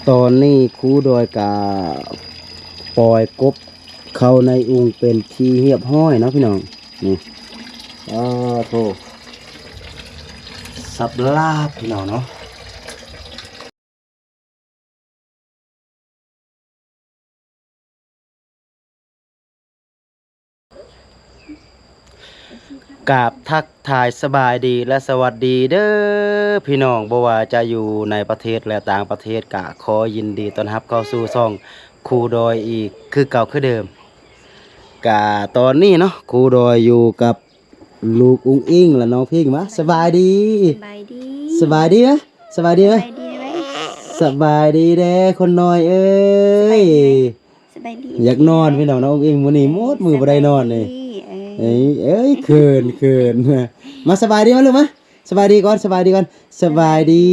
ຕອນນີ້ຄູດອຍກະປ່ອຍກົບເຂົ້າໃນອຸ່ງເປັນທີ່ຮຽບຮ້ອຍເນາະພີ່ນ້ອງ. ນີ້ ເອີ ໂທ້ ສັບລາບພີ່ນ້ອງເນາະ. ກາບທັກທາຍສະບາຍດີ ແລະ ສະຫວັດດີເດີພີ່ນ້ອງ, ບໍ່ວ່າຈະຢູ່ໃນປະເທດ ແລະ ຕ່າງປະເທດ ກະຂໍຍິນດີຕ້ອນຮັບເຂົ້າສູ່ຊ່ອງຄູດອຍອີກຄືເກົ່າຄືເດີມ. ກະຕອນນີ້ເນາະ ຄູດອຍຢູ່ກັບ ລູກອຸ້ງອິງ ແລະ ນ້ອງພິງ. ມາ ສະບາຍດີ ສະບາຍດີ ສະບາຍດີນະ ສະບາຍດີນະ ສະບາຍດີເດີ້ຄົນນ້ອຍເອີຍ. ສະບາຍດີ ຢາກນອນພີ່ນ້ອງເນາະ ອຸ້ງອິງ. ມື້ນີ້ໝົດມື້ບໍ່ໄດ້ນອນນີ້. ເອີຍ ເອີຍ ເຂີນ ເຂີນ. ມາ ສະບາຍດີ ມາລູກມາ ສະບາຍດີກ່ອນ ສະບາຍດີກ່ອນ ສະບາຍດີ.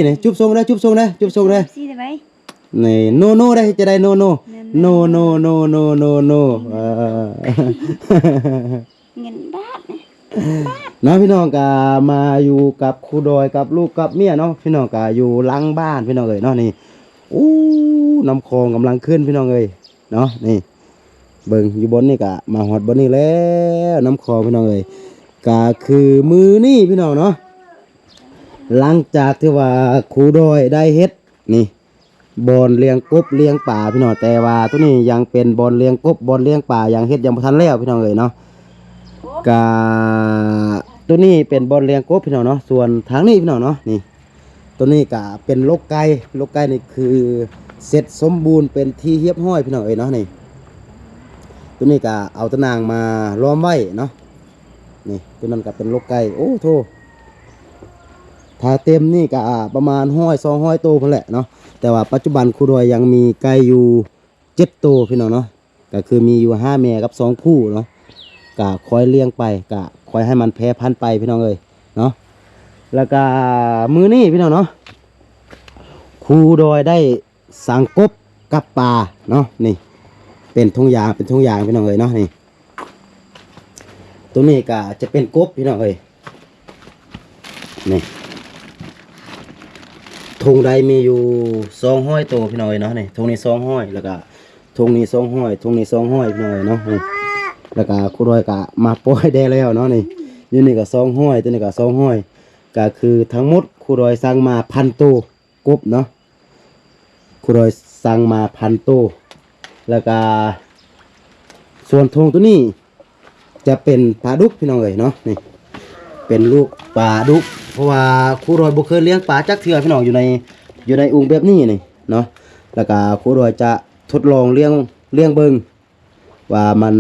ນີ້ ຈຸບສົ່ງເດີ້ ຈຸບສົ່ງເດີ້ ຈຸບສົ່ງເດີ້. ນີ້ ໂນໂນ ໄດ້ ຈະໄດ້ໂນໂນ ໂນໂນ ໂນໂນ ໂນໂນ. ເອີ ເງິນບາດນະ ເນາະ ພີ່ນ້ອງ. ກະມາຢູ່ກັບຄູດອຍກັບລູກກັບເມຍເນາະ ພີ່ນ້ອງ. ກະຢູ່ຫຼັງບ້ານພີ່ນ້ອງເອີຍເນາະ. ນີ້ ໂອ້ ນ້ຳຂອງກຳລັງຂຶ້ນພີ່ນ້ອງເອີຍເນາະ. ນີ້ ເບິ່ງຢູ່ບ່ອນນີ້ ກະມາຮອດບ່ອນນີ້ແລ້ວ ນ້ຳຂອງພີ່ນ້ອງເອີຍ. ກະຄືມື້ນີ້ພີ່ນ້ອງເນາະ ຫຼັງຈາກທີ່ວ່າຄູດອຍໄດ້ເຮັດນີ້ ບ່ອນລ້ຽງກົບລ້ຽງປາພີ່ນ້ອງ, ແຕ່ວ່າໂຕນີ້ຍັງເປັນບ່ອນລ້ຽງກົບ ບ່ອນລ້ຽງປາ ຍັງເຮັດຍັງບໍ່ທັນແລ້ວພີ່ນ້ອງເອີຍເນາະ. ກະໂຕນີ້ເປັນບ່ອນລ້ຽງກົບພີ່ນ້ອງເນາະ, ສ່ວນທາງນີ້ພີ່ນ້ອງເນາະ ນີ້ ໂຕນີ້ກະເປັນລົກໄກ່, ລົກໄກ່ນີ້ຄືເສັດສົມບູນເປັນທີ່ຮຽບຮ້ອຍພີ່ນ້ອງເອີຍເນາະ. ນີ້ ໂຕນີ້ກະເອົາຕາໜ່າງມາລ້ອມໄວ້ເນາະ. ນີ້ ໂຕນັ້ນກະເປັນລົກໄກ່. ໂອ້ໂທ້ ຖ້າເຕັມນີ້ກະປະມານຮ້ອຍ ສອງຮ້ອຍໂຕພຸ້ນແຫຼະເນາະ, ແຕ່ວ່າປັດຈຸບັນຄູດອຍຍັງມີໄກ່ຢູ່ເຈັດໂຕພີ່ນ້ອງເນາະ, ກະຄືມີຢູ່ຫ້າແມ່ກັບສອງຜູ້ເນາະ, ກະຄ່ອຍລ້ຽງໄປ ກະຄ່ອຍໃຫ້ມັນແຜ່ພັນໄປພີ່ນ້ອງເອີຍເນາະ. ແລ້ວກະມື້ນີ້ພີ່ນ້ອງເນາະ ຄູດອຍໄດ້ ສັງກົບກັບປາເນາະ. ນີ້ເປັນຖົງຢາງ ເປັນຖົງຢາງພີ່ນ້ອງເອີຍເນາະ. ນີ້ ໂຕນີ້ກະຈະເປັນກົບພີ່ນ້ອງເອີຍ. ນີ້ ຖົງໃດມີຢູ່ສອງຮ້ອຍໂຕພີ່ນ້ອງເອີຍເນາະ. ນີ້ ຖົງນີ້ສອງຮ້ອຍ ແລ້ວກະຖົງນີ້ສອງຮ້ອຍ ຖົງນີ້ສອງຮ້ອຍພີ່ນ້ອງເອີຍເນາະ. ນີ້ ແລ້ວກະຄູດອຍກະມາປ່ອຍໄດ້ແລ້ວເນາະ. ນີ້ ຢູ່ນີ້ກະສອງຮ້ອຍ ໂຕນີ້ກະສອງຮ້ອຍ, ກະຄືທັງໝົດຄູດອຍສັ່ງມາພັນໂຕ ກົບເນາະ. ຄູດອຍສັ່ງມາພັນໂຕ, ແລ້ວກະສ່ວນຖົງໂຕນີ້ຈະເປັນປາດຸກພີ່ນ້ອງເອີຍເນາະ. ນີ້ເປັນລູກປາດຸກ, ເພາະວ່າຄູດອຍບໍ່ເຄີຍລ້ຽງປາຈັກເທື່ອພີ່ນ້ອງ ຢູ່ໃນ ຢູ່ໃນອຸ່ງແບບນີ້ນີ້ເນາະ. ແລ້ວກະຄູດອຍຈະທົດລອງລ້ຽງ ລ້ຽງເບິ່ງ ວ່າມັນ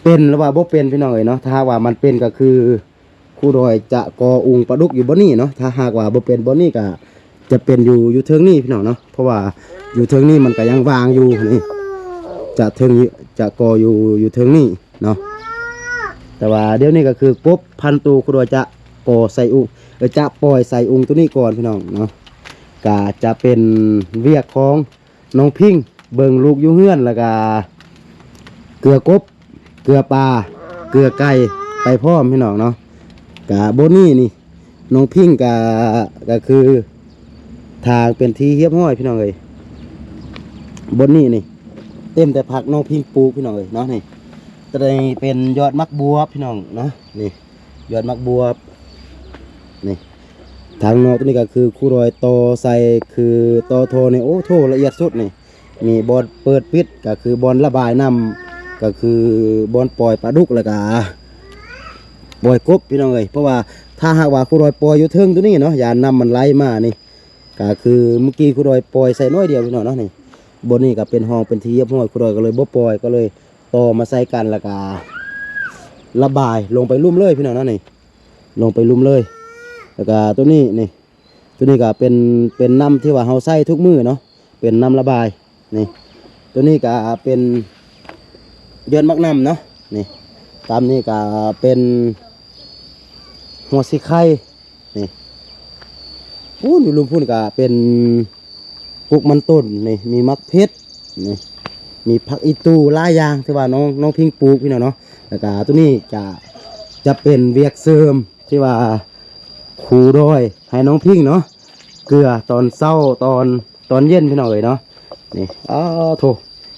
ເປັນ ຫຼືວ່າບໍ່ເປັນພີ່ນ້ອງເອີຍເນາະ. ຖ້າຫາກວ່າມັນເປັນກະຄືຄູດອຍຈະກໍ່ອຸ່ງປາດຸກຢູ່ບ່ອນນີ້ເນາະ, ຖ້າຫາກວ່າບໍ່ເປັນບ່ອນນີ້ກະຈະເປັນຢູ່ ຢູ່ເທິງນີ້ພີ່ນ້ອງເນາະ, ເພາະວ່າຢູ່ເທິງນີ້ມັນກະຍັງວ່າງຢູ່. ນີ້ຈະເທິງ ຈະກໍ່ຢູ່ ຢູ່ເທິງນີ້ເນາະ. ແຕ່ວ່າດຽວນີ້ກະຄືກົບພັນໂຕ ຄູດອຍຈະກໍ່ໃສ່ອຸ່ງ ເອີ ຈະປ່ອຍໃສ່ອຸ່ງໂຕນີ້ກ່ອນພີ່ນ້ອງເນາະ. ກະຈະເປັນວຽກຂອງ ນ້ອງພິງເບິ່ງລູກຢູ່ເຮືອນ ແລ້ວກະເກືອກົບ ເກືອປາ ເກືອໄກ່ໄປພ້ອມພີ່ນ້ອງເນາະ. ກະບ່ອນນີ້ນີ້ ນ້ອງພິງກະ ກະຄືທາງເປັນທີ່ຮຽບຮ້ອຍພີ່ນ້ອງເອີຍ. ບ່ອນນີ້ນີ້ ເຕັມແຕ່ຜັກນ້ອງພິງປູກພີ່ນ້ອງເອີຍເນາະ. ນີ້ ໂຕນີ້ເປັນຍອດໝາກບວບພີ່ນ້ອງເນາະ. ນີ້ ຍອດໝາກບວບ. ນີ້ ທາງນອກໂຕນີ້ກະຄືຄູດອຍຕໍ່ໃສ່ ຄືຕໍ່ທໍ່ນີ້ ໂອ້ໂທ້ ລະອຽດສຸດນີ້. ມີບ່ອນເປີດປິດ ກະຄືບ່ອນລະບາຍນ້ຳ ກະຄືບ່ອນປ່ອຍປາດຸກ ແລ້ວກະປ່ອຍກົບພີ່ນ້ອງເອີຍ. ເພາະວ່າຖ້າຫາກວ່າຄູດອຍປ່ອຍຢູ່ເທິງໂຕນີ້ເນາະ ຢ້ານນ້ຳມັນໄຫຼມານີ້ ກະຄືມື້ກີ້ຄູດອຍປ່ອຍໃສ່ໜ້ອຍດຽວພີ່ນ້ອງເນາະ. ນີ້ ບ່ອນນີ້ກະເປັນຮ່ອງເປັນທີ່ຮຽບຮ້ອຍ ຄູດອຍກະເລີຍບໍ່ປ່ອຍ ກະເລີຍຕໍ່ມາໃສ່ກັນ ແລ້ວກະລະບາຍລົງໄປລຸ່ມເລີຍພີ່ນ້ອງເນາະ. ນີ້ ລົງໄປລຸ່ມເລີຍ. ແລ້ວກະໂຕນີ້ນີ້ ໂຕນີ້ກະເປັນ ເປັນນ້ຳທີ່ວ່າເຮົາໃຊ້ທຸກມື້ເນາະ ເປັນນ້ຳລະບາຍ. ນີ້ ໂຕນີ້ກະເປັນຍອດໝາກນ້ຳເນາະ. ນີ້ ຕາມນີ້ກະເປັນຫົວສີໄຄ. ນີ້ ພຸ້ນ ຢູ່ລຸ່ມພຸ້ນກະເປັນ ປູກມັນຕົ້ນນີ້ ມີໝາກເຜັດນີ້ ມີຜັກອີ່ຕູ່ ຫຼາຍຢ່າງທີ່ວ່ານ້ອງ ນ້ອງພິງປູກພີ່ນ້ອງເນາະ. ແລ້ວກະໂຕນີ້ຈະ ຈະເປັນວຽກເສີມທີ່ວ່າຄູດອຍໃຫ້ນ້ອງພິງເນາະ ເກືອຕອນເຊົ້າ ຕອນ ຕອນເຢັນພີ່ນ້ອງເອີຍເນາະ. ນີ້ ອ້າໂທ້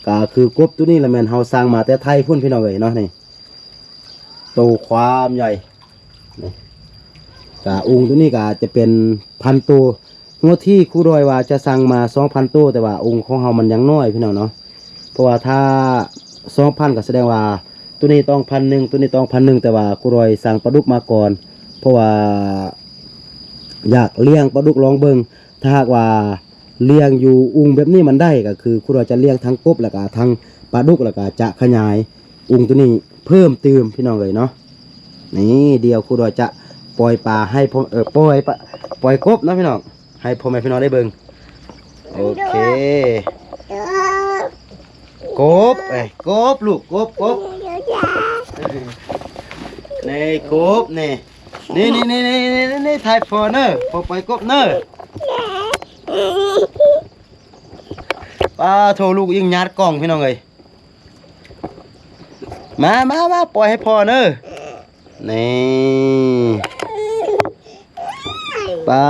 ກະຄືກົບໂຕນີ້ລະແມ່ນເຮົາສັ່ງມາແຕ່ໄທພຸ້ນພີ່ນ້ອງເອີຍເນາະ. ນີ້ ໂຕຄວາມໃຫຍ່ ນີ້ ກະອຸ່ງໂຕນີ້ກະຈະເປັນພັນໂຕ. ງົວທີ່ຄູດອຍວ່າຈະສັ່ງມາສອງພັນໂຕ ແຕ່ວ່າອຸ່ງຂອງເຮົາມັນຍັງນ້ອຍພີ່ນ້ອງເນາະ. ເພາະວ່າຖ້າສອງພັນ ກໍສະແດງວ່າໂຕນີ້ຕ້ອງພັນໜຶ່ງ ໂຕນີ້ຕ້ອງພັນໜຶ່ງ ແຕ່ວ່າຄູດອຍສັ່ງປາດຸກມາກ່ອນ ເພາະວ່າຢາກລ້ຽງປາດຸກລອງເບິ່ງ. ຖ້າຫາກວ່າລ້ຽງຢູ່ອຸ່ງແບບນີ້ມັນໄດ້ ກໍຄືຄູດອຍຈະລ້ຽງທັງກົບ ແລ້ວກໍທັງປາດຸກ ແລ້ວກໍຈະຂະຫຍາຍອຸ່ງໂຕນີ້ເພີ່ມຕື່ມພີ່ນ້ອງເອີຍເນາະ. ນີ້ ດຽວຄູດອຍຈະປ່ອຍປາໃຫ້ພໍ່ ເອີ ປ່ອຍປາ ປ່ອຍກົບເນາະພີ່ນ້ອງ ໃຫ້ພໍ່ແມ່ພີ່ນ້ອງໄດ້ເບິ່ງ. ໂອເຄ ກົບ ເອີຍ ກົບລູກ ກົບ ກົບ ນີ້ກົບ ນີ້ ນີ້ ນີ້ ຖ່າຍພໍ່ເນີ ພໍ່ປ່ອຍກົບເນີ. ປາໂທ້ ລູກອິງຍາດກ້ອງພີ່ນ້ອງເອີຍ. ມາ ມາ ມາ ປ່ອຍໃຫ້ພໍ່ເນີ. ນີ້ ປາ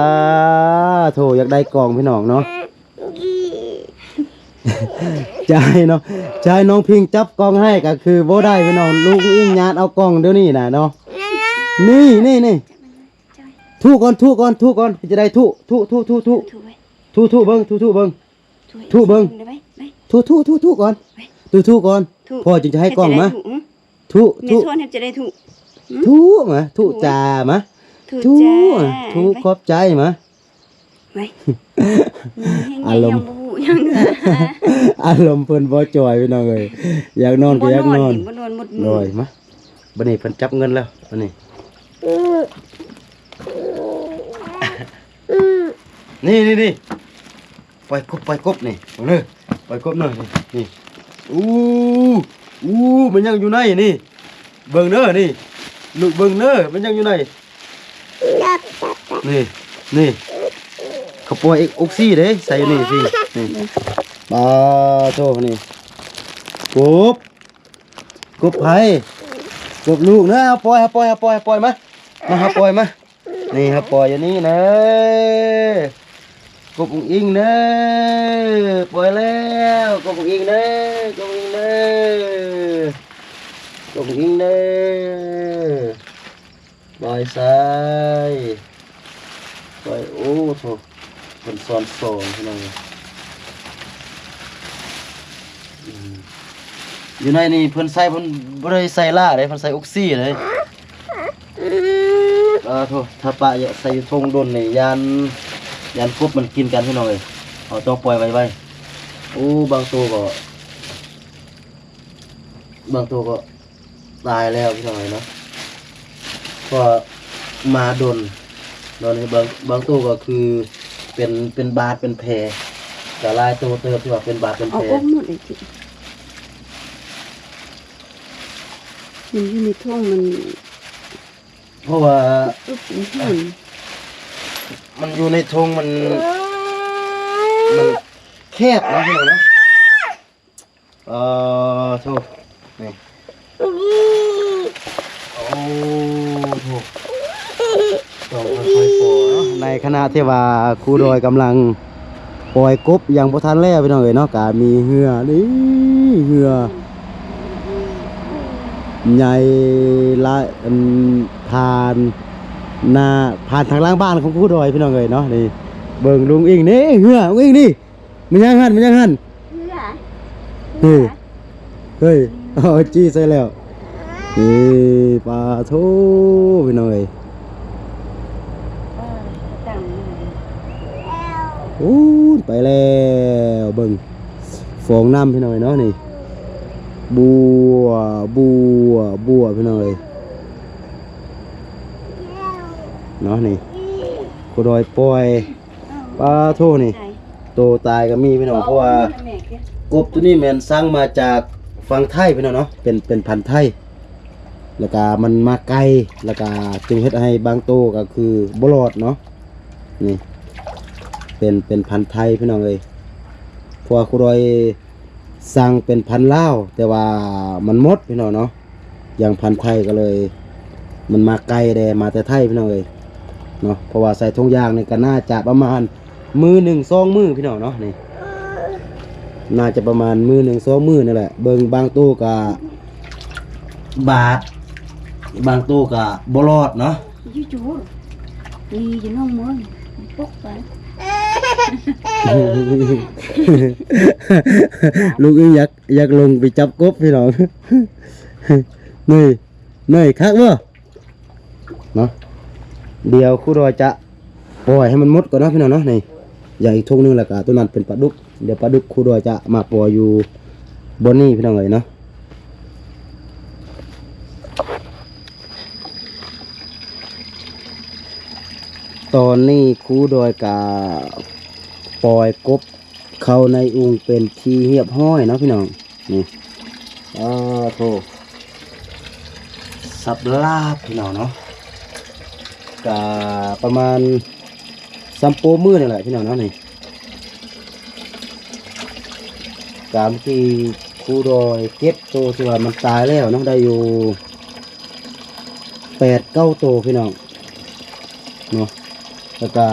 ໂທ້ ຢາກໄດ້ກ້ອງພີ່ນ້ອງເນາະ. ຈະໃຫ້ນ້ອງ ຈະໃຫ້ນ້ອງພິງຈັບກ້ອງໃຫ້ກໍຄືບໍ່ໄດ້ພີ່ນ້ອງ. ລູກອິງຍາດເອົາກ້ອງດຽວນີ້ນະເນາະ. ນີ້ ນີ້ ນີ້ ທຸກ່ອນ ທຸກ່ອນ ທຸກ່ອນ ຈະໄດ້ທຸ ທຸ ທຸ ທຸ ທຸ ທຸໄວ້ ທຸ ທຸເບິ່ງ ທຸ ທຸເບິ່ງ ທຸເບິ່ງ ທຸ ທຸ ທຸ ທຸກ່ອນ ທຸ ທຸກ່ອນ ທຸ ພໍ່ຈຶ່ງຈະໃຫ້ກ້ອງມາ. ທຸ ທຸ ແມ່ຊວນເຮັດຈະໄດ້ທຸ ທຸມາ ທຸຈ້າມາ ທຸຈ້າ ທຸຂອບໃຈມາ. ໄວ້ ອາລົມ ອາລົມເພິ່ນບໍ່ຈ່ອຍພີ່ນ້ອງເອີຍ ຢາກນອນກໍຢາກນອນ. ບໍ່ນອນໝົດມື້ ໂດຍ ມາ ບັດນີ້ເພິ່ນຈັບເງິນແລ້ວ ອັນນີ້ ນີ້ ນີ້ ນີ້ ປ່ອຍກົບ ປ່ອຍກົບ ນີ້ ເບິ່ງເດີ ປ່ອຍກົບເດີ ນີ້ ນີ້ ອູ້ ອູ້ ມັນຍັງຢູ່ໃນນີ້ ເບິ່ງເດີ ນີ້ ລູກເບິ່ງເດີ ມັນຍັງຢູ່ໃນ ນີ້ ນີ້ ເຂົາປ່ອຍເອັກ ອົກຊີເດ້ ໃສ່ຢູ່ນີ້ຊິ ນີ້ ປາໂທ້ ນີ້ ກົບ ກົບໃຜ ກົບລູກເດີ. ເອົາປ່ອຍ ເອົາປ່ອຍ ເອົາປ່ອຍ ເອົາປ່ອຍມາ ມາ ເອົາປ່ອຍມາ. ນີ້ ເຮົາປ່ອຍຢູ່ນີ້ເດີ ກົບອຸ່ງອິງເດີ ປ່ອຍແລ້ວ ກົບອຸ່ງອິງເດີ ກົບອຸ່ງອິງເດີ ກົບອຸ່ງອິງເດີ ປ່ອຍໃສ່ ປ່ອຍ ໂອ້ໂທ້ ເພິ່ນສອນສອງພີ່ນ້ອງ. ອືມ ຢູ່ໃນນີ້ເພິ່ນໃສ່ ເພິ່ນບໍ່ໄດ້ໃສ່ຫຼາຍເດ້ ເພິ່ນໃສ່ອົກຊີເດ້. ເອີ ໂທ້ ຖ້າປະໃສ່ຢູ່ຖົງດົນນີ້ ຢ້ານ ຢ້ານກົບມັນກິນກັນພີ່ນ້ອງເອີຍ. ເຮົາຕ້ອງປ່ອຍໄວໆ. ໂອ້ ບາງໂຕກໍ ບາງໂຕກໍຕາຍແລ້ວພີ່ນ້ອງເອີຍເນາະ ເພາະວ່າມາດົນເນາະ. ນີ້ບາງ ບາງໂຕກໍຄືເປັນ ເປັນບາດເປັນແຜ ກໍຫຼາຍໂຕເຕີບທີ່ວ່າເປັນບາດເປັນແຜ. ເອົາອອກໝົດເລີຍ ມັນຢູ່ໃນຖົງມັນ ເພາະວ່າ ອຶບ ມັນຮ້ອນ ມັນຢູ່ໃນຖົງ ມັນ ມັນແຄບເນາະ ພີ່ນ້ອງເນາະ. ເອີ ໂທ້ ນີ້ ໂອ້ໂທ້ ຕ້ອງຄ່ອຍໆ ເນາະ. ໃນຂະນະທີ່ວ່າຄູດອຍກຳລັງປ່ອຍກົບຍັງບໍ່ທັນແລ້ວ ພີ່ນ້ອງເອີຍເນາະ ກະມີເຮືອນີ້ ເຮືອໃຫຍ່ລະ ອັນ ຜ່ານໜ້າ ຜ່ານທາງຫຼັງບ້ານຂອງຄູດອຍ ພີ່ນ້ອງເອີຍເນາະ. ນີ້ ເບິ່ງລຸງອິງນີ້ ເຮືອລຸງອິງນີ້ ມັນຍັງຫັ້ນ ມັນຍັງຫັ້ນ ເຮືອ ນີ້ ເຮີ້ຍ ເອົາຈີ່ໃສ່ແລ້ວ ນີ້ ປາໂທ້ ພີ່ນ້ອງເອີຍ. ເອີ ໂອ້ ໄປແລ້ວ ເບິ່ງຟອງນ້ຳ ພີ່ນ້ອງເອີຍເນາະ. ນີ້ ບົວ ບົວ ບົວ ພີ່ນ້ອງເອີຍເນາະ. ນີ້ ຄູດອຍປ່ອຍ ປາໂທ້ ນີ້ ໂຕຕາຍກໍມີ ພີ່ນ້ອງ ເພາະວ່າກົບໂຕນີ້ແມ່ນສັ່ງມາຈາກຝັ່ງໄທ ພີ່ນ້ອງເນາະ ເປັນ ເປັນພັນໄທ ແລ້ວກະມັນມາໄກ ແລ້ວກະຈຶ່ງເຮັດໃຫ້ບາງໂຕກໍຄືບໍ່ລອດເນາະ. ນີ້ ເປັນ ເປັນພັນໄທ ພີ່ນ້ອງເອີຍ ເພາະວ່າຄູດອຍ ສັ່ງເປັນພັນລາວ ແຕ່ວ່າມັນໝົດ ພີ່ນ້ອງເນາະ. ຢ່າງພັນໄທກໍເລີຍ ມັນມາໄກແດ່ ມາແຕ່ໄທ ພີ່ນ້ອງເອີຍເນາະ. ເພາະວ່າໃສ່ຖົງຢາງນີ້ກໍໜ້າຈະປະມານ ມື້ໜຶ່ງສອງມື້ພີ່ນ້ອງເນາະ ນີ້ ໜ້າຈະປະມານມື້ໜຶ່ງສອງມື້ນີ້ແຫຼະ. ເບິ່ງບາງໂຕກະບາດ ບາງໂຕກະບໍ່ລອດເນາະ. ຢູ່ຈູດ ນີ້ຢູ່ໜອງເມືອງ ປົກໄປ ລູກອຶ່ງຢາກ ຢາກລົງໄປຈັບກົບພີ່ນ້ອງ. ນີ້ ນີ້ຄັກບໍ່? ເນາະ ດຽວຄູດອຍຈະປ່ອຍໃຫ້ມັນໝົດກ່ອນເນາະພີ່ນ້ອງເນາະ. ນີ້ ຢ່າງອີກທຸງໜຶ່ງ ແລ້ວກະໂຕນັ້ນເປັນປາດຸກ. ດຽວປາດຸກຄູດອຍຈະມາປ່ອຍຢູ່ບ່ອນນີ້ພີ່ນ້ອງເອີຍເນາະ. ຕອນນີ້ຄູດອຍກະປ່ອຍກົບ ເຂົ້າໃນອຸ່ງເປັນທີ່ຮຽບຮ້ອຍເນາະພີ່ນ້ອງ. ນີ້ ເອີ ໂທ ສັບລາບພີ່ນ້ອງເນາະ. ກະປະມານສ່ຳໂປມືນີ້ແຫຼະພີ່ນ້ອງເນາະ. ນີ້ ກາມທີ່ຄູດອຍເກັບໂຕທີ່ວ່າມັນຕາຍແລ້ວເນາະ ໄດ້ຢູ່ແປດເກົ້າໂຕພີ່ນ້ອງເນາະ. ແລ້ວກະ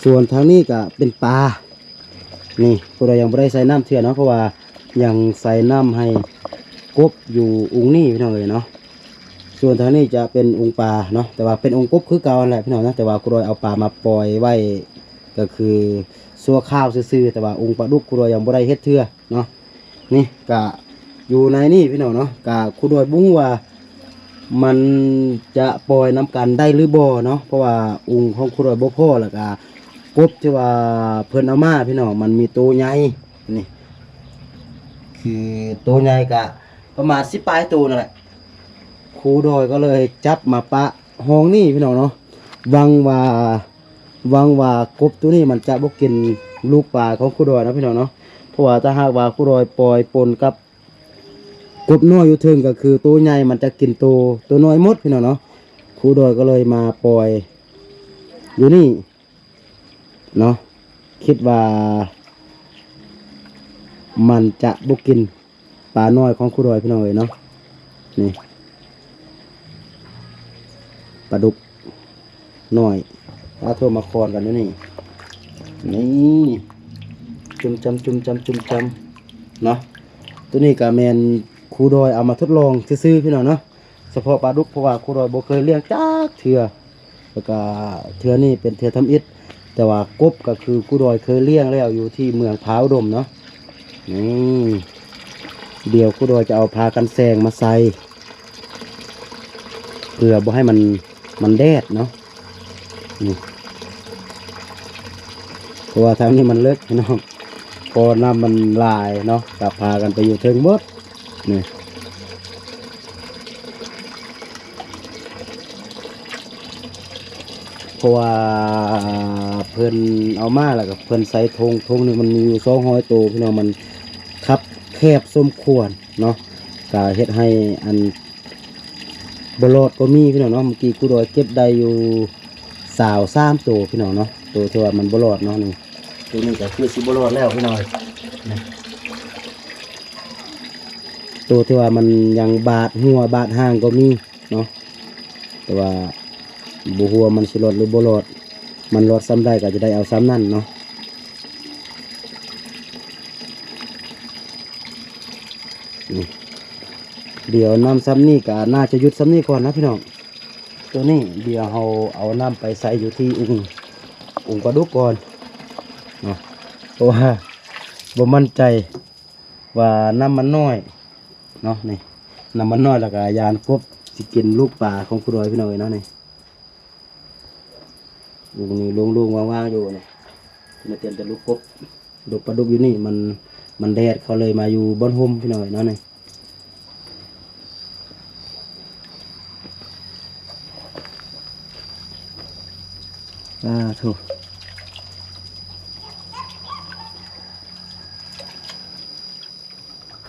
ສ່ວນທາງນີ້ກະເປັນປາ. ນີ້ ພວກເຮົາຍັງບໍ່ໄດ້ໃສ່ນ້ຳເທື່ອເນາະ ເພາະວ່າຍັງໃສ່ນ້ຳໃຫ້ກົບຢູ່ອຸ່ງນີ້ພີ່ນ້ອງເອີຍເນາະ. ສ່ວນທາງນີ້ຈະເປັນອຸ່ງປາເນາະ ແຕ່ວ່າເປັນອຸ່ງກົບຄືເກົ່າຫັ້ນແຫຼະພີ່ນ້ອງເນາະ. ແຕ່ວ່າຄູດອຍເອົາປາມາປ່ອຍໄວ້ ກໍຄືຊົ່ວຄາວຊື່ໆ ແຕ່ວ່າອຸ່ງປາດຸກຄູດອຍຍັງບໍ່ໄດ້ເຮັດເທື່ອເນາະ. ນີ້ກະຢູ່ໃນນີ້ພີ່ນ້ອງເນາະ. ກະຄູດອຍບໍ່ຮູ້ວ່າມັນຈະປ່ອຍນຳກັນໄດ້ຫຼືບໍ່ເນາະ ເພາະວ່າອຸ່ງຂອງຄູດອຍບໍ່ພໍ ແລ້ວກະກົບທີ່ວ່າເພິ່ນເອົາມາພີ່ນ້ອງ ມັນມີໂຕໃຫຍ່. ນີ້ ຄືໂຕໃຫຍ່ກະປະມານສິບປາຍໂຕນັ້ນແຫຼະ. ຄູດອຍກໍເລີຍຈັບມາປະຫ້ອງນີ້ພີ່ນ້ອງເນາະ. ຫວັງວ່າ ຫວັງວ່າກົບໂຕນີ້ມັນຈະບໍ່ກິນລູກປາຂອງຄູດອຍເນາະພີ່ນ້ອງເນາະ. ເພາະວ່າຖ້າຫາກວ່າຄູດອຍປ່ອຍປົນກັບກົບນ້ອຍຢູ່ເທິງ ກໍຄືໂຕໃຫຍ່ມັນຈະກິນໂຕ ໂຕນ້ອຍໝົດພີ່ນ້ອງເນາະ. ຄູດອຍກໍເລີຍມາປ່ອຍຢູ່ນີ້ເນາະ. ຄິດວ່າມັນຈະບໍ່ກິນ ປານ້ອຍຂອງຄູດອຍພີ່ນ້ອງເອີຍເນາະ. ນີ້ ປາດຸກນ້ອຍ ປາໂທມາຄອນກັນຢູ່ນີ້. ນີ້ ຈຸ່ມຈຳ ຈຸ່ມຈຳ ຈຸ່ມຈຳເນາະ. ໂຕນີ້ກະແມ່ນຄູດອຍເອົາມາທົດລອງຊື່ໆ ພີ່ນ້ອງເນາະ. ສະເພາະປາດຸກ ເພາະວ່າຄູດອຍບໍ່ເຄີຍລ້ຽງຈັກເທື່ອ ແລ້ວກະເທື່ອນີ້ເປັນເທື່ອທຳອິດ. ແຕ່ວ່າກົບກໍຄືຄູດອຍເຄີຍລ້ຽງແລ້ວຢູ່ທີ່ເມືອງພາອຸດົມເນາະ. ນີ້ ດຽວຄູດອຍຈະເອົາຜ້າກັນແສງມາໃສ່ ເພື່ອບໍ່ໃຫ້ມັນ ມັນແດດເນາະ. ນີ້ ເພາະວ່າທາງນີ້ມັນເລິກພີ່ນ້ອງ ເພາະນ້ຳມັນຫຼາຍເນາະ ກໍພາກັນໄປຢູ່ເທິງໝົດ. ນີ້ ເພາະວ່າເພິ່ນເອົາມາ ແລ້ວກໍເພິ່ນໃສ່ຖົງ ຖົງໜຶ່ງມັນມີຢູ່ສອງຮ້ອຍໂຕພີ່ນ້ອງ. ມັນຄັບແຄບສົມຄວນເນາະ ກໍເຮັດໃຫ້ອັນ ບໍ່ລອດກໍມີພີ່ນ້ອງເນາະ. ເມື່ອກີ້ຄູດອຍເກັບໄດ້ຢູ່ຊາວສາມໂຕພີ່ນ້ອງເນາະ ໂຕທີ່ວ່າມັນບໍ່ລອດເນາະ. ນີ້ ໂຕນີ້ກໍຄືຊິບໍ່ລອດແລ້ວພີ່ນ້ອງເອີຍ. ນີ້ ໂຕທີ່ວ່າມັນຍັງບາດຫົວບາດຫາງກໍມີເນາະ ແຕ່ວ່າບໍ່ຮູ້ວ່າມັນຊິລອດຫຼືບໍ່ລອດ. ມັນລອດສ່ຳໃດກໍຈະໄດ້ເອົາສ່ຳນັ້ນເນາະ. ນີ້ ດຽວນ້ຳສ່ຳນີ້ກໍໜ້າຈະຢຸດສ່ຳນີ້ກ່ອນນະພີ່ນ້ອງ. ໂຕນີ້ດຽວເຮົາເອົານ້ຳໄປໃສ່ຢູ່ທີ່ອຸ່ງ ອຸ່ງປາດຸກກ່ອນເນາະ ເພາະວ່າບໍ່ໝັ້ນໃຈວ່ານ້ຳມັນນ້ອຍເນາະ. ນີ້ ນ້ຳມັນນ້ອຍ ແລ້ວກໍຢ້ານກົບຊິກິນລູກປາຂອງຄູດອຍພີ່ນ້ອງເອີຍເນາະ. ນີ້ ອຸ່ງນີ້ໂລ່ງໆ ວ່າງໆ ຢູ່ນີ້ ມາເຕັມແຕ່ລູກກົບ. ດຸກປາດຸກຢູ່ນີ້ ມັນ ມັນແດດ ເຂົາເລີຍມາຢູ່ບ່ອນຮົ່ມພີ່ນ້ອງເອີຍເນາະ. ນີ້ ອາ ໂທ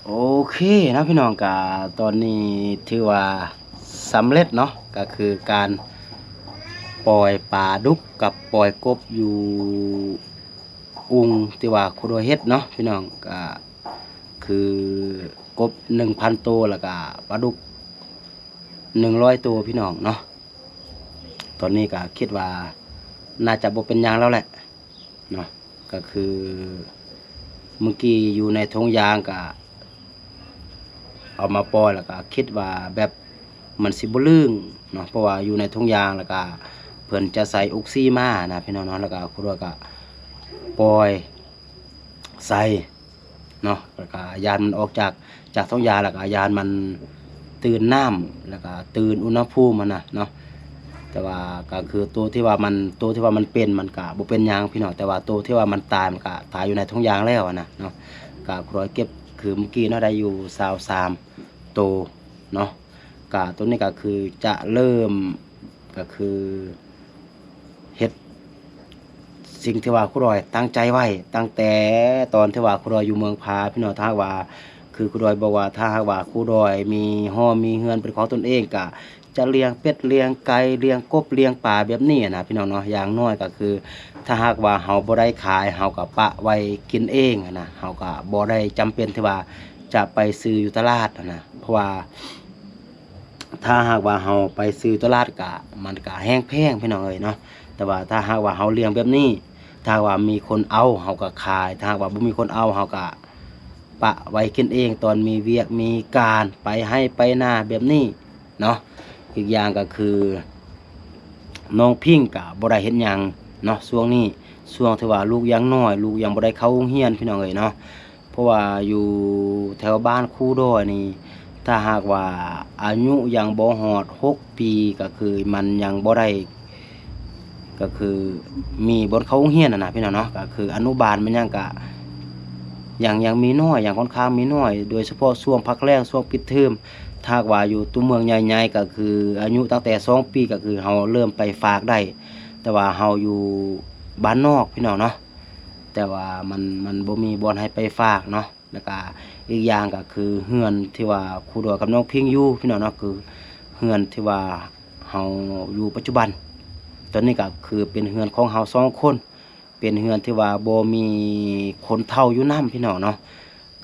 ໂອເຄເນາະພີ່ນ້ອງ ກະຕອນນີ້ຖືວ່າສຳເລັດເນາະ ກະຄືການປ່ອຍປາດຸກກັບປ່ອຍກົບຢູ່ອຸ່ງທີ່ວ່າຄູດອຍເຮັດເນາະພີ່ນ້ອງ. ກະຄືກົບໜຶ່ງພັນໂຕ ແລ້ວກະປາດຸກໜຶ່ງຮ້ອຍໂຕພີ່ນ້ອງເນາະ. ຕອນນີ້ກະຄິດວ່າໜ້າຈະບໍ່ເປັນຫຍັງແລ້ວແຫຼະ ເນາະ ກໍຄືມື້ກີ້ຢູ່ໃນຖົງຢາງກະເອົາມາປ່ອຍ ແລ້ວກະຄິດວ່າແບບມັນຊິບໍ່ລຶ້ງເນາະ ເພາະວ່າຢູ່ໃນຖົງຢາງ ແລ້ວກະເພິ່ນຈະໃສ່ອົກຊີມານະ ພີ່ນ້ອງເນາະ ແລ້ວກະຄູດອຍກະປ່ອຍໃສ່ເນາະ ແລ້ວກະຢ້ານມັນອອກຈາກ ຈາກຖົງຢາງ ແລ້ວກະຢ້ານມັນຕື່ນນ້ຳ ແລ້ວກະຕື່ນອຸນຫະພູມຫັ້ນນະເນາະ ແຕ່ວ່າກໍຄືໂຕທີ່ວ່າມັນ ໂຕທີ່ວ່າມັນເປັນ ມັນກະບໍ່ເປັນຫຍັງພີ່ນ້ອງ ແຕ່ວ່າໂຕທີ່ວ່າມັນຕາຍ ມັນກະຕາຍຢູ່ໃນຖົງຢາງແລ້ວຫັ້ນນະເນາະ ກະຄູດອຍເກັບຄືມື້ກີ້ເນາະ ໄດ້ຢູ່ຊາວສາມໂຕເນາະ ກະໂຕນີ້ກໍຄືຈະເລີ່ມ ກໍຄືເຮັດສິ່ງທີ່ວ່າຄູດອຍຕັ້ງໃຈໄວ້ ຕັ້ງແຕ່ຕອນທີ່ວ່າຄູດອຍຢູ່ເມືອງພາ ພີ່ນ້ອງ ຖ້າຫາກວ່າຄືຄູດອຍບອກວ່າ ຖ້າຫາກວ່າຄູດອຍມີຫໍມີເຮືອນເປັນຂອງຕົນເອງ ກະຈະລ້ຽງເປັດລ້ຽງໄກ່ ລ້ຽງກົບລ້ຽງປາແບບນີ້ນະ ພີ່ນ້ອງເນາະ ຢ່າງໜ້ອຍກໍຄື ຖ້າຫາກວ່າເຮົາບໍ່ໄດ້ຂາຍ ເຮົາກໍປະໄວ້ກິນເອງນະ ເຮົາກໍບໍ່ໄດ້ຈຳເປັນທີ່ວ່າຈະໄປຊື້ຢູ່ຕະຫຼາດນະ ເພາະວ່າ ຖ້າຫາກວ່າເຮົາໄປຊື້ຕະຫຼາດກະ ມັນກະແຮງແພງພີ່ນ້ອງເອີຍເນາະ ແຕ່ວ່າຖ້າຫາກວ່າເຮົາລ້ຽງແບບນີ້ ຖ້າຫາກວ່າມີຄົນເອົາ ເຮົາກະຂາຍ ຖ້າຫາກວ່າບໍ່ມີຄົນເອົາ ເຮົາກະປະໄວ້ກິນເອງ ຕອນມີວຽກມີການ ໄປໄຮ່ໄປນາແບບນີ້ເນາະ ອີກຢ່າງກະຄື ນ້ອງພິງກະບໍ່ໄດ້ເຮັດຫຍັງເນາະ ຊ່ວງນີ້ ຊ່ວງທີ່ວ່າລູກຍັງນ້ອຍ ລູກຍັງບໍ່ໄດ້ເຂົ້າໂຮງຮຽນພີ່ນ້ອງເອີຍເນາະ ເພາະວ່າຢູ່ແຖວບ້ານຄູດອຍນີ້ ຖ້າຫາກວ່າອາຍຸຍັງບໍ່ຮອດຫົກປີ ກໍຄືມັນຍັງບໍ່ໄດ້ ກໍຄືມີບ່ອນເຂົ້າໂຮງຮຽນຫັ້ນນະພີ່ນ້ອງເນາະ ກໍຄືອະນຸບານແມ່ນຫຍັງກະຍັງ ຍັງມີໜ້ອຍ ຍັງຂ້ອນຂ້າງມີໜ້ອຍ ໂດຍສະເພາະຊ່ວງພັກແລ້ງ ຊ່ວງປິດເທີມ ຖ້າຫາກວ່າຢູ່ຕົວເມືອງໃຫຍ່ໆ ກໍຄືອາຍຸຕັ້ງແຕ່ສອງປີ ກໍຄືເຮົາເລີ່ມໄປຝາກໄດ້ ແຕ່ວ່າເຮົາຢູ່ບ້ານນອກພີ່ນ້ອງເນາະ ແຕ່ວ່າມັນ ມັນບໍ່ມີບ່ອນໃຫ້ໄປຝາກເນາະ ແລ້ວກະອີກຢ່າງກະຄືເຮືອນທີ່ວ່າຄູດອຍກັບນ້ອງພິງຢູ່ພີ່ນ້ອງເນາະ ຄືເຮືອນທີ່ວ່າເຮົາຢູ່ປັດຈຸບັນ ຕອນນີ້ກະຄືເປັນເຮືອນຂອງເຮົາສອງຄົນ ເປັນເຮືອນທີ່ວ່າບໍ່ມີຄົນເຖົ້າຢູ່ນຳພີ່ນ້ອງເນາະ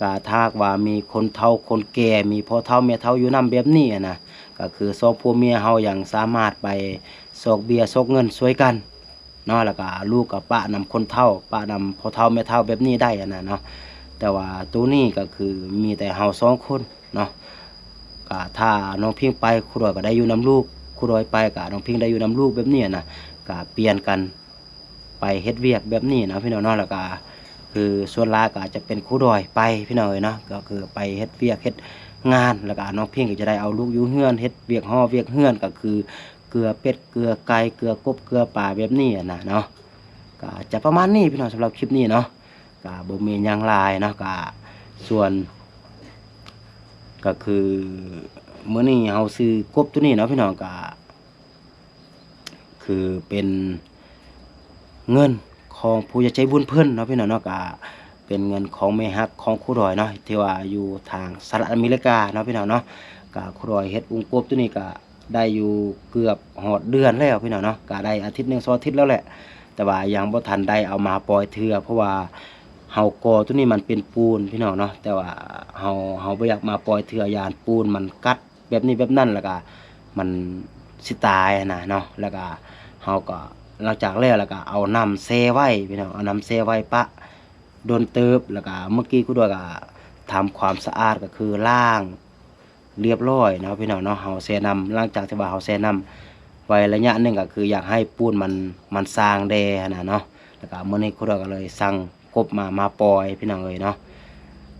ກະຖ້າຫາກວ່າມີຄົນເຖົ້າຄົນແກ່ ມີພໍ່ເຖົ້າແມ່ເຖົ້າຢູ່ນຳແບບນີ້ຫັ້ນນະ ກະຄືສອງຜົວເມຍເຮົາຍັງສາມາດໄປຊອກເບ້ຍຊອກເງິນຊ່ວຍກັນ ເນາະ ແລ້ວກະລູກກະປະນຳຄົນເຖົ້າ ປະນຳພໍ່ເຖົ້າແມ່ເຖົ້າແບບນີ້ໄດ້ຫັ້ນນະເນາະ ແຕ່ວ່າໂຕນີ້ກະຄືມີແຕ່ເຮົາສອງຄົນເນາະ ກະຖ້ານ້ອງພິງໄປ ຄູດອຍກະໄດ້ຢູ່ນຳລູກ ຄູດອຍໄປກະນ້ອງພິງໄດ້ຢູ່ນຳລູກແບບນີ້ຫັ້ນນະ ກະປ່ຽນກັນໄປເຮັດວຽກແບບນີ້ນະພີ່ນ້ອງເນາະ ແລ້ວກະຄືສ່ວນຫຼາຍກະຈະເປັນຄູດອຍໄປພີ່ນ້ອງເອີຍເນາະ ກໍຄືໄປເຮັດວຽກເຮັດງານ ແລ້ວກະນ້ອງພິງກະຈະໄດ້ເອົາລູກຢູ່ເຮືອນ ເຮັດວຽກຫໍວຽກເຮືອນ ກະຄື ເກືອເປັດເກືອໄກ່ເກືອກົບເກືອປາແບບນີ້ຫັ້ນນະເນາະ ກະຈະປະມານນີ້ພີ່ນ້ອງ ສຳລັບຄລິບນີ້ເນາະ ກະບໍ່ມີຫຍັງຫຼາຍເນາະ ກະສ່ວນ ກະຄືມື້ນີ້ເຮົາຊື້ກົບໂຕນີ້ເນາະພີ່ນ້ອງ ກະຄືເປັນເງິນຂອງຜູ້ໃຫຍ່ໃຈບຸນເພິ່ນເນາະພີ່ນ້ອງເນາະ ກະເປັນເງິນຂອງແມ່ຮັກຂອງຄູດອຍເນາະ ທີ່ວ່າຢູ່ທາງສະຫະລັດອາເມລິກາເນາະພີ່ນ້ອງເນາະ ກະຄູດອຍເຮັດອຸ້ງກົບໂຕນີ້ກະ ໄດ້ຢູ່ເກືອບຮອດເດືອນແລ້ວພີ່ນ້ອງເນາະ ກະໄດ້ອາທິດໜຶ່ງສອງອາທິດແລ້ວແຫຼະ ແຕ່ວ່າຍັງບໍ່ທັນໄດ້ເອົາມາປ່ອຍເທື່ອ ເພາະວ່າເຮົາກໍ່ໂຕນີ້ມັນເປັນປູນພີ່ນ້ອງເນາະ ແຕ່ວ່າເຮົາ ເຮົາບໍ່ຢາກມາປ່ອຍເທື່ອ ຢ້ານປູນມັນກັດແບບນີ້ແບບນັ້ນ ແລ້ວກະມັນຊິຕາຍຫັ້ນນະເນາະ ແລ້ວກະເຮົາກໍ ຫຼັງຈາກແລ້ວ ແລ້ວກະເອົານ້ຳແຊ່ໄວ້ພີ່ນ້ອງ ເອົານ້ຳແຊ່ໄວ້ປະ ດົນເຕີບ ແລ້ວກະມື້ກີ້ຄູດອຍກະທຳຄວາມສະອາດ ກໍຄືລ້າງລຽບລ້ອຍເນາະພີ່ນ້ອງເນາະ ເຮົາແຊ່ນ້ຳ ຫຼັງຈາກທີ່ວ່າເຮົາແຊ່ນ້ຳໄວ້ໄລຍະໜຶ່ງ ກໍຄືຢາກໃຫ້ປູນມັນ ມັນຊ່າງແດ່ຫັ້ນນະເນາະ ແລ້ວກະມື້ນີ້ຄູດອຍກໍເລີຍສັ່ງກົບມາ ມາປ່ອຍພີ່ນ້ອງເອີຍເນາະ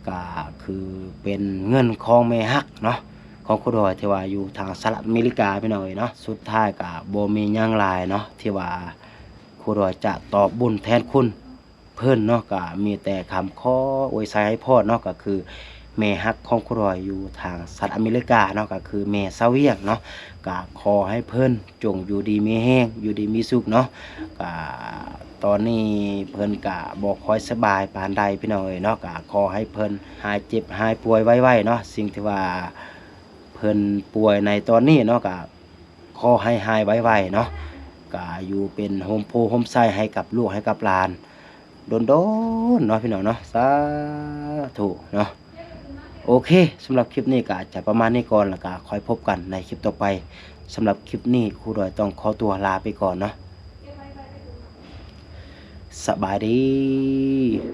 ກະຄືເປັນເງິນຂອງແມ່ຮັກເນາະ ຂອງຄູດອຍທີ່ວ່າຢູ່ທາງສະຫະລັດອາເມລິກາພີ່ນ້ອງເອີຍເນາະ ສຸດທ້າຍກະບໍ່ມີຫຍັງຫຼາຍເນາະ ທີ່ວ່າຄູດອຍຈະຕອບບຸນແທນຄຸນ ເພິ່ນເນາະ ກະມີແຕ່ຄຳຂໍອວຍໄຊໃຫ້ພອນເນາະ ກະຄືແມ່ຮັກຂອງຄູດອຍຢູ່ທາງສະຫະລັດອາເມລິກາເນາະ ກະຄືແມ່ສາວວຽງເນາະ ກະຂໍໃຫ້ເພິ່ນຈົ່ງຢູ່ດີມີແຮງ ຢູ່ດີມີສຸກເນາະ ກະຕອນນີ້ເພິ່ນກະບໍ່ຄ່ອຍສະບາຍປານໃດພີ່ນ້ອງເອີຍເນາະ ກະຂໍໃຫ້ເພິ່ນຫາຍເຈັບຫາຍປ່ວຍໄວໆເນາະ ສິ່ງທີ່ວ່າເພິ່ນປ່ວຍໃນຕອນນີ້ເນາະ ກະ ຂໍໃຫ້ຫາຍໄວໆເນາະ ກະຢູ່ເປັນຮົ່ມໂພຮົ່ມໄຊໃຫ້ກັບລູກໃຫ້ກັບຫຼານດົນໆເນາະພີ່ນ້ອງເນາະ ສາທຸເນາະ ໂອເຄ ສຳລັບຄລິບນີ້ກະຈະປະມານນີ້ກ່ອນ ແລ້ວກະຄ່ອຍພົບກັນໃນຄລິບຕໍ່ໄປ ສຳລັບຄລິບນີ້ຄູດອຍຕ້ອງຂໍຕົວລາໄປກ່ອນເນາະ ສະບາຍດີ.